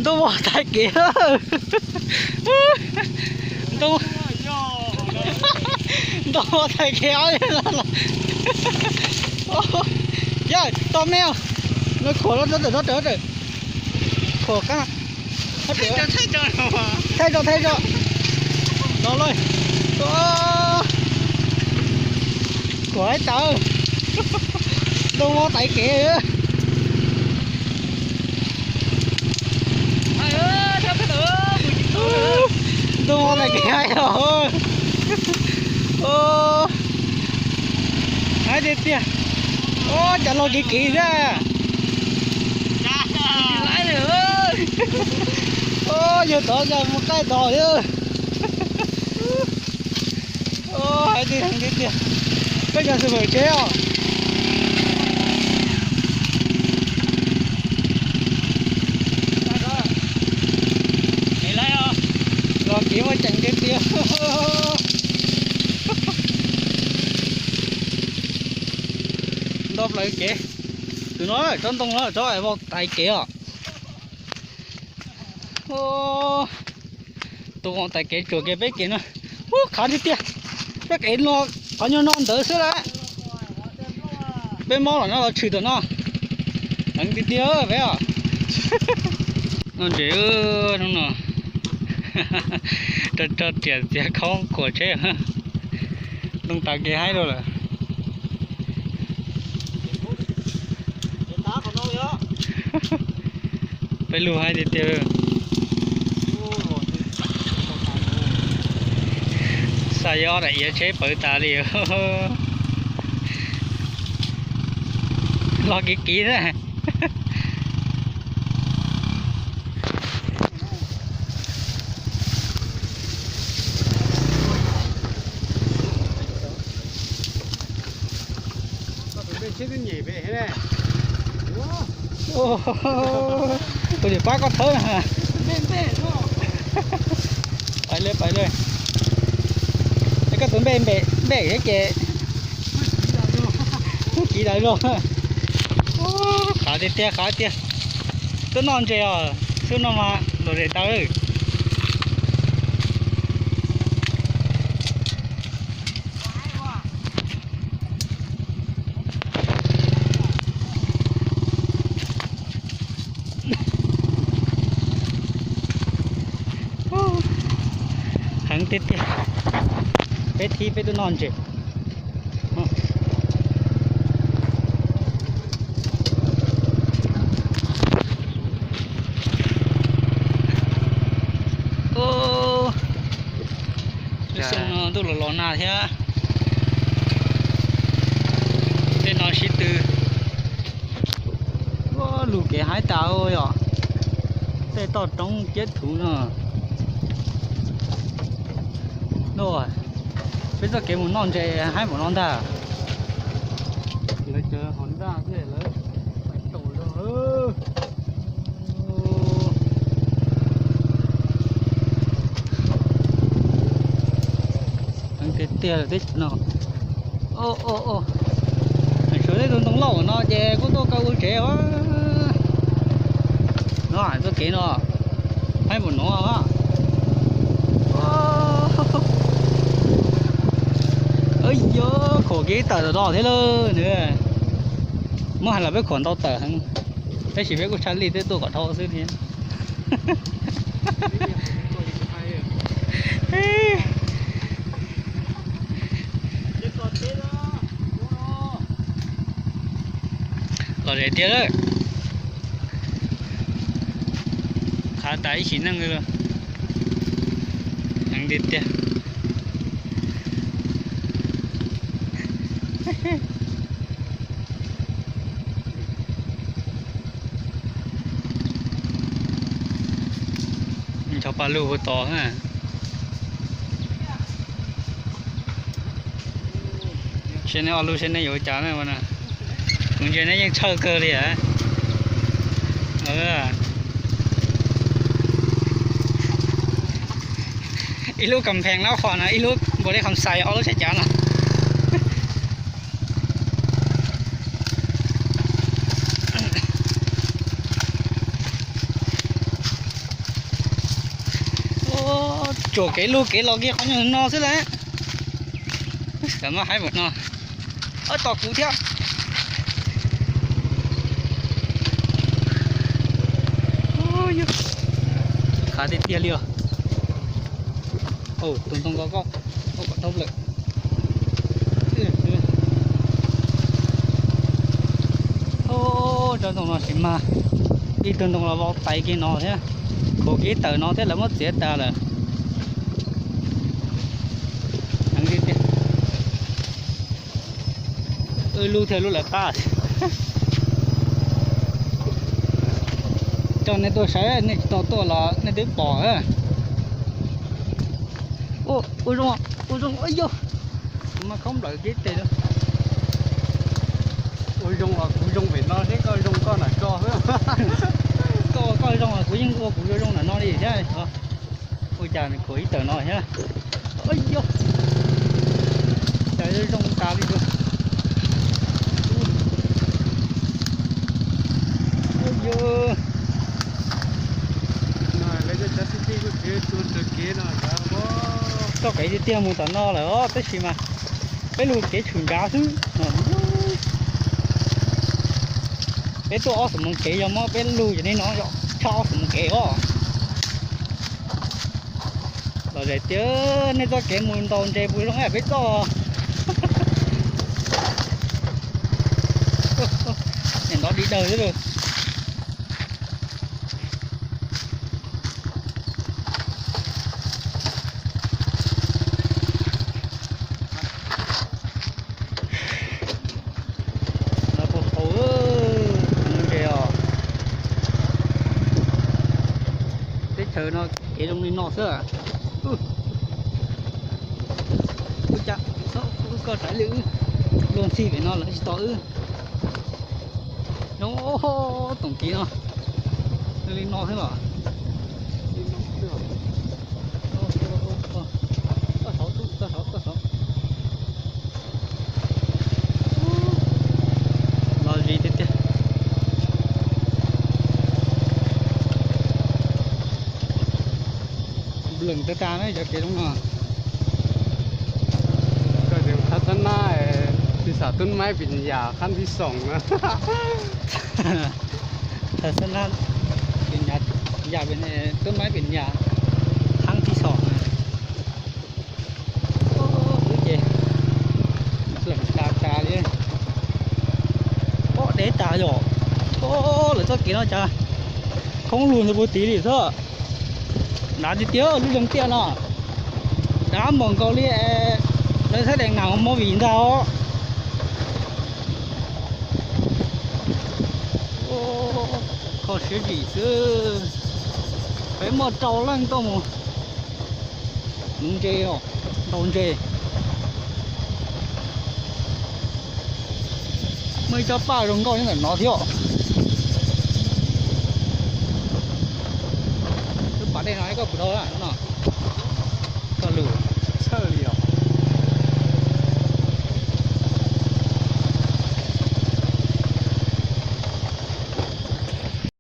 Ntoo vog tais kev. Ntoo, ntoo vog tais kev ob los. Yog tau me, no khuam rau tawm, rau tawm, khuam qab, thaij tso, thaij tso, no lawm. Khuam ib tawm, ntoo vog tais kev. Ntoo vog tais kev haib os. Haib tiag tiag. Ua cas los kev kev xwb. Yog tod yog mus qaij tod li. Haib tiag tiag tiag. Peb cov xu phem tsheb os. Los kev muaj ceem tiag tiag. Nto plaws kev. Tus no tsob ntoo no tsob vog tais kev os. Tus vog tais kev tsuam kiag peb kev no. Ub, qhav tiag tiag. Peb kev no qhov nyuag no ntawd xwb lawm. Peb mob los no los tshwm tom no. Heev tiag tiag peb os. Noj ntses hnub no. Tso tso riam txiav khaub khuam tsheb. Ntoo tas kev haib rau lawm. Peb lug haib tiag tiag. Xav yuav ob daim iav tsheb pawv tas li. Los kev kev xwb. Kuv yuav pab koj thawb na. Pais li, pais li. Es koj tus npej npem npem thiab ces. Kiv lawv los. Qhav tiag tiag, qhav tiag. Twb noj ntses os, xub no mas los zem tau. Heev tiag tiag. Peb thib peb twb noj ntses. Lub xyoo no ntuj los los nag thiab. Tej no sib tw. Lug kev haib tas yom. Tej toj roob ciab thuv no. Peb txoj kev mus noj ntses haib npaum no ntag. Heev tiag tiag teb chaws no. Suav tej tus ntoo lauj no ces kuj tuaj kaw ua tsev. No txoj kev no, haib npaum no. Yog khuam kev tawm tom no thiab lawm. Muab hais los peb khuam ntau tawm heev, tab sis peb kuj tshaj lij twb tuaj kom dhau xwb thiab. Los zem tiag lawm. Qhav tas ib sim neej li. Heev tiag tiag. Nchov paj lug puag tod na. Seb neb ob lub seb neb yuav ua cas na. Kuv ntsia neb yeej tshawj kawg li. Ib lub kas phees lab qhos no, ib lub npua dej qhov xais, ob lub tsheb cav no. Tsuam kev lug kev los kiag qhov nyuag no xwb las. Tam maj haib npaum no. Tom kuv thiab. Khav tiag tiag li os. Tus ntoo ko koj, koj kom thoob lawm. Tsob ntoo no tsis mag, ib tug ntoo los vau tais kiag no thiab. Khuv kiag tawm no thiab lawv muab txiav tas lawm. Heev tiag tiag. Wb lub thiaj lub lawv qab. Coj nej tuaj saib, nej tsis tau tuaj los nej twb pom. Ua zoo, ua zoo, yog kuv mas khaub nplawm kiag tes lawm. Ua zoo los kuv zoo pem no seb koj zoo koj nram tso xwb. Koj ua koj zoo los kuv yeej ua kuv zoo zoo nram no li thiab. Ua cas nws khuam ib tawm no thiab. Yog, cas zoo tas li. Yog, txoj kev tiag tiag mus tom no lawm os, tab sis mas peb lug kev tshwm nrad xwb. Peb tuaj ob xuab moos kev, yog muab peb lug cov no yog tshaj ob xuab moos kev os. Los zem tiag, nej txoj kev mus ntaus ntses puas zoo ib yam peb txoj? Ntov di daws xwb lauj. Los puag hauv ntses os. Teb chaws no kev zoo li no xwb. Ua cas wb txhob wb koj saib li wb luag ntxhi pem no lawv tsis tos wb. Zoo, toom kev no li no xwb los. Toj saud, toj saud, toj saud. Los zis tiag tiag. Nplees tag tag na cov kev zoo no. Thaj xab nab, thib xam tub maib pim yam khab thib xoom na. Thaj xab nab pim yam, tub maib pim yam khab thib xoom. Wb ces nplees tag tag li. Pob deb tas yom. Lawv txoj kev no cas khoob lug ntawd puag tid li xwb. Dav tiag tiag lub zoo tiaj no. Dav npaum nkaus li lawv sab dees nam movie ntag os. Kho siab zim xwb. Peb muaj rau leej tuaj mus nuv ntses os, ntaus ntses. Muaj ib tsob paj zoo nkauj nyob ntawm no thiab. Lub pas dej no koj puas dhau no? Koj lus txhawj li.